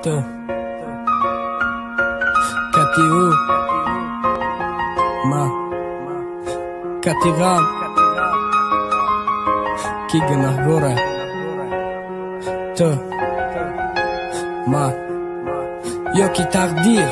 Т Катиу Ма Катиғам Ки гунаҳгора Т Ма Ё ки тақдир.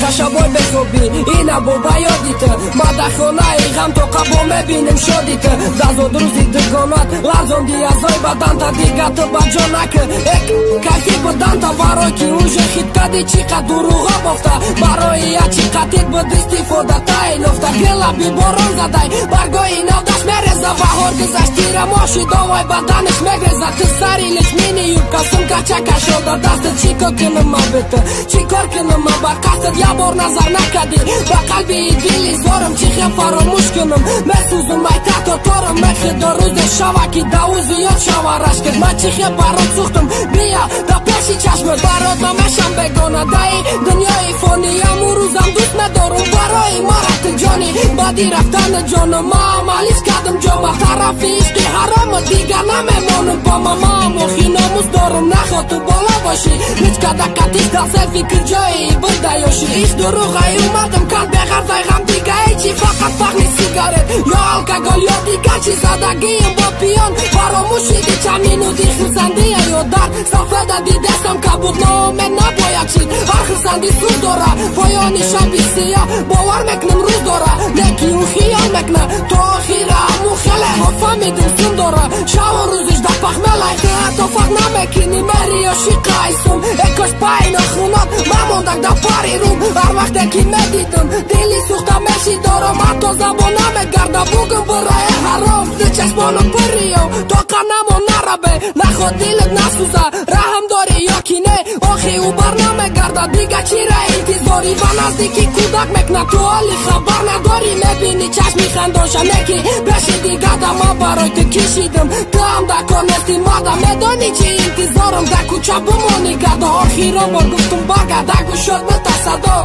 Хашабой бехобӣ ина боба ёди ту, ма дар хонаи ғам то қабо мебинем шоди ту. Дазод рӯзи дугонат ларзонди аъзои баданта, дига ту ба ҷо накӣ. Эк кайфи буданта барои ки уже хит кади, чӣ қад дурӯға бофта барои я чӣ қатид буд истифода таилофта. Гила биборон задай баргои навдаш мереза, баҳор гузашт тира моши довай баданиш мегреза. Ту сари лишмини юбка сумка чака шода дастат, чӣ кор кунам ма бе ту, чӣ кор кунам ма ба қасдат? Я бор назар накардӣ ба қалби дили зорам, чӣ хел фаромӯш кунам? Месӯзум ай тато торам, мехидо рӯзе шава ки даву зиёд шава рашкат. Ман чӣ хел барот сӯхтам, бия да пеши чашмат. Барот ман мешам бегона даи дунёи фониям, рӯзам дӯст медорум барои мара ту ҷони. Баъди рафтани ҷонам ма амалиш кардам ҷома, тарафи ишқи ҳарома дигар намемонам ба ма. Маам охи номус дорум, нахоҳ ту боло бошӣ, ҳеҷ када қатиш дар селфи куҷои будаёшӣ. Иш дурӯғай омадам кан беғарзай ғам дига ҳечи, фақат фахни сигарет ё алкогол ё дигар чиз. Задагиим бо пиён фаромӯшиди чанд минути хурсандия ё дар сафеда дидестам кабуд ноумед набояд шид. Ҳар хурсандӣ суз дора, поёни шаби сиёҳ бовар мекунам рӯз дора. Неки ӯ хиёл мекуна то охира аму хеле фаҳмидим сум дора. Шаву рӯзиш дар пахмелай ту ҳатто фарқ намекунӣ мери ё шиқа айсум. Экош пайна хунат мамондак дар пари рум. Ҳар вақте ки медидам дили сӯхта мешидорам, ҳатто забон намегарда бугум барои ҳаром. Ду чашмонам пурриё тоқа намон нарабе, наход дилат насӯза раҳм дорӣ ё ки не. Охи ӯ бар намегарда дига чира интизорӣ, ва наздики кӯдак мекунад ту ҳоли хабар надорӣ. Мебини чашми хандоша неки пеши дигада ман барои ту кишидам, ту ҳам дар кор нести мада. Медонӣ чи интизорам, дар кӯча бимонӣ гардо. Охирон бор гуфтум баргарда гӯшод битасадо.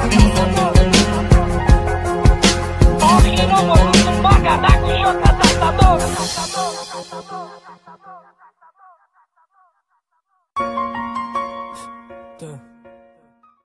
Охирон бор гуфтум баргарда гӯшод битасадо.